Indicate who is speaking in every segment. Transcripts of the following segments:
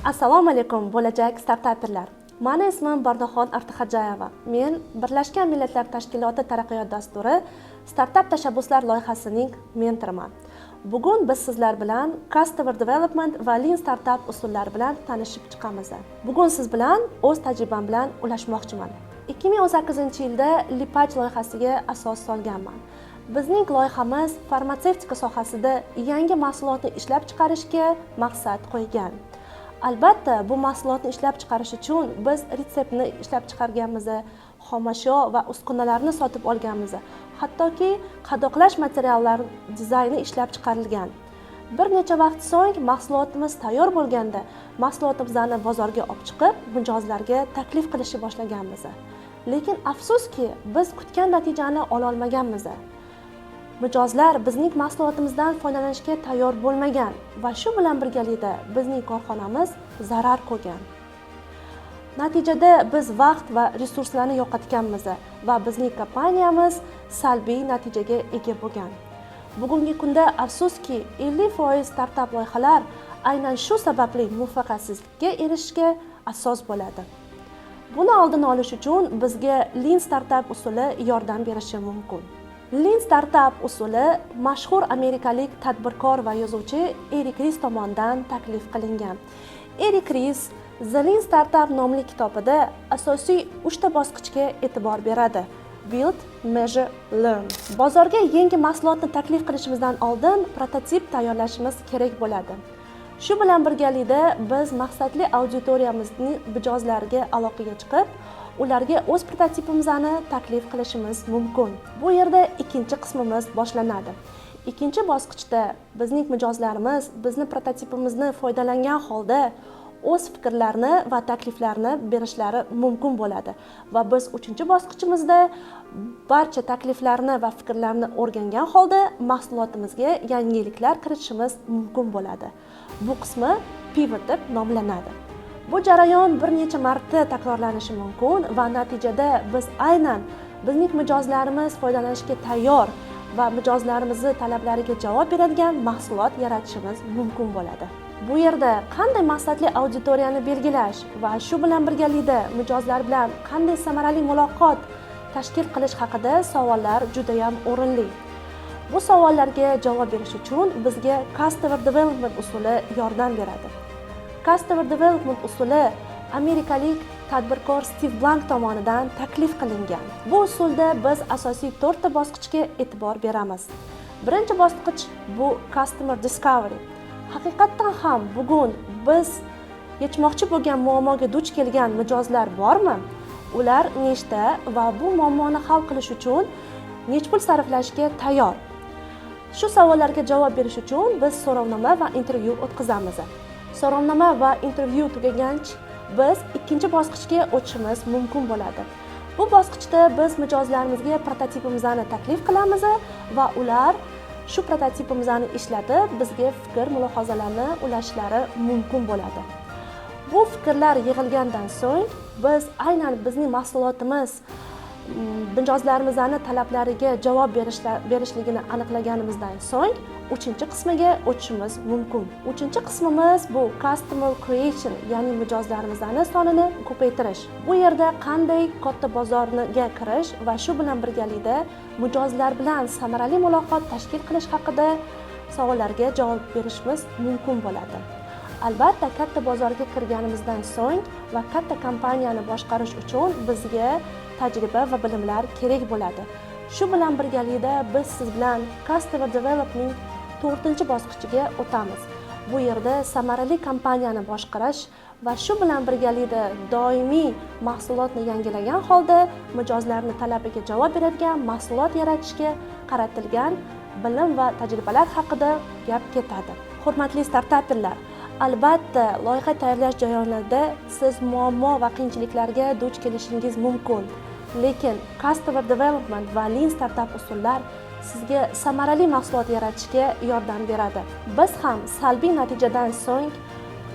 Speaker 1: Assalomu alaykum, bo'lajak startaperlar! Mani ismim Bardaxon Artixo'jayeva. Men Birlashgan Millatlar Tashkiloti Taraqqiyot dasturi startap tashabbuslar loyihasining mentoriman. Bugun biz sizlar bilan Customer Development va Lean Startup usullari bilan tanishib chiqamiz. Bugun siz bilan o'z tajribam bilan ulashmoqchiman. 2018-yilda Lipach loyihasiga asos solganman. Bizning loyihamiz farmatsevtika sohasida yangi mahsulotni ishlab chiqarishga maqsad qo'ygan. Albatta, bu mahsulotni ishlab chiqarish uchun biz retseptni ishlab chiqarganmiz, xomashyo va uskunalarni sotib olganmiz, hattoki qadoqlash materiallari dizayni ishlab chiqarilgan. Bir necha vaqt so'ng mahsulotimiz tayyor bo'lganda, mahsulotimizni bozorga olib chiqib, mijozlarga taklif qilishni boshlaganmiz. Lekin afsuski, biz kutgan natijani ololmaganmiz. Mijozlar bizning mahsulotimizdan foydalanishga tayyor bo'lmagan va shu bilan birgalikda bizning korxonamiz zarar ko'rgan. Natijada biz vaqt va resurslarni yo'qotganmiz va bizning kompaniyamiz salbiy natijaga ega bo'lgan. Bugungi kunda, afsuski, 50% startap loyihalar aynan shu sababli muvaffaqiyatsizlikka erishishga asos bo'ladi. Buni oldini olish uchun bizga Lean Startup usuli yordam berishi mumkin. Lean Startup usuli mashhur amerikalik tadbirkor va yozuvchi Erik Ris tomonidan taklif qilingan. Erik Ris The Lean Startup nomli kitobida asosiy uchta bosqichga e'tibor beradi: Build, Measure, Learn. Bozorga yangi mahsulotni taklif qilishimizdan oldin prototip tayyorlashimiz kerak bo'ladi. Shu bilan birgalikda biz maqsadli auditoriyamizni mijozlariga aloqaga chiqib, ularga o'z prototipimizni taklif qilishimiz mumkin. Bu yerda ikkinchi qismimiz boshlanadi. Ikkinchi bosqichda bizning mijozlarimiz bizni prototipimizni foydalangan holda o'z fikrlarini va takliflarini berishlari mumkin bo'ladi va biz uchinchi bosqichimizda barcha takliflarni va fikrlarni o'rgangan holda mahsulotimizga yangiliklar kiritishimiz mumkin bo'ladi. Bu qismi pivot deb nomlanadi. Bu jarayon bir necha marta takrorlanishi mumkin va natijada biz aynan bizning mijozlarimiz foydalanishga tayyor va mijozlarimizni talablariga javob beradigan mahsulot yaratishimiz mumkin bo'ladi. Bu yerda qanday maqsadli auditoriyani belgilash va shu bilan birgalikda mijozlar bilan qanday samarali muloqot tashkil qilish haqida savollar judayam o'rinli. Bu savollarga javob berish uchun bizga Customer Development usuli yordam beradi. Customer Development usuli amerikalik tadbirkor Stiv Blank tomonidan taklif qilingan. Bu usulda biz asosiy to'rtta bosqichga e'tibor beramiz. Birinchi bosqich bu Customer Discovery. Haqiqatdan ham bugun biz yechmoqchi bo'lgan muammoga duch kelgan mijozlar bormi? Ular nechta va bu muammoni hal qilish uchun nech pul sarflashga tayyor? Shu savollarga javob berish uchun biz so'rovnoma va intervyu o'tkazamiz. So'rovnoma va intervyu tugagach, biz ikkinchi bosqichga o'tishimiz mumkin bo'ladi. Bu bosqichda biz mijozlarimizga prototipimizni taklif qilamiz va ular shu prototipimizni ishlatib, bizga fikr mulohazalarni ulashishlari mumkin bo'ladi. Bu fikrlar yig'ilgandan so'ng biz aynan bizning mahsulotimiz mijozlarimizni talablariga javob berishligini aniqlaganimizdan so'ng uchinchi qismiga o'tishimiz mumkin. Uchinchi qismimiz bu Customer Creation, ya'ni mijozlarimizni sonini ko'paytirish. Bu yerda qanday katta bozorga kirish va shu bilan birgalikda mijozlar bilan samarali muloqot tashkil qilish haqida savollarga javob berishimiz mumkin bo'ladi. Albatta, katta bozorga kirganimizdan so'ng va katta kompaniyani boshqarish uchun bizga tajriba va bilimlar kerak bo'ladi. Shu bilan birgalikda biz siz bilan Customer Development to'rtinchi bosqichiga o'tamiz. Bu yerda samarali kompaniyani boshqarish va shu bilan birgalikda doimiy mahsulotni yangilagan holda mijozlarni talabiga javob beradigan mahsulot yaratishga qaratilgan bilim va tajribalar haqida gap ketadi. Hurmatli startaperlar, albatta, loyiha tayyorlash jarayonida siz muammo va qiyinchiliklarga duch kelishingiz mumkin, lekin Customer Development va Lean Startup usullar sizga samarali mahsulot yaratishga yordam beradi. Biz ham salbiy natijadan so'ng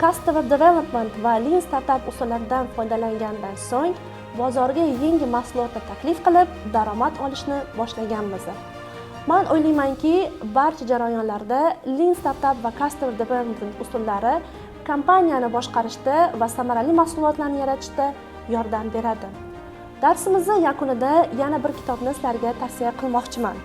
Speaker 1: Customer Development va Lean Startup usullaridan foydalangandan so'ng bozorga yangi mahsulotni taklif qilib, daromad olishni boshlaganmiz. Man o'ylaymanki, barcha jarayonlarda Lean Startup va Customer Development usullari Kompaniyani boshqarishda va samarali mahsulotlarni yaratishda yordam beradi. Darsimizni yakunida yana bir kitobni sizlarga tavsiya qilmoqchiman.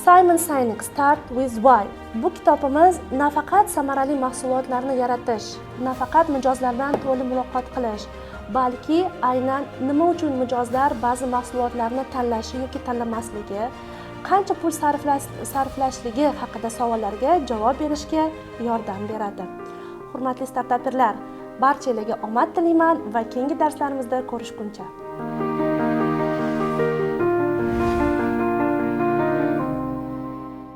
Speaker 1: Simon Sinek, Start with Why. Bu kitobimiz nafaqat samarali mahsulotlarni yaratish, nafaqat mijozlar bilan to'g'ri muloqot qilish, balki aynan nima uchun mijozlar ba'zi mahsulotlarni tanlashi yoki tanlamasligi, qancha pul sarflashligi haqida savollarga javob berishga yordam beradi. Hurmatli startaperlar, barchalarga omad tilayman va keyingi darslarimizda ko'rishguncha.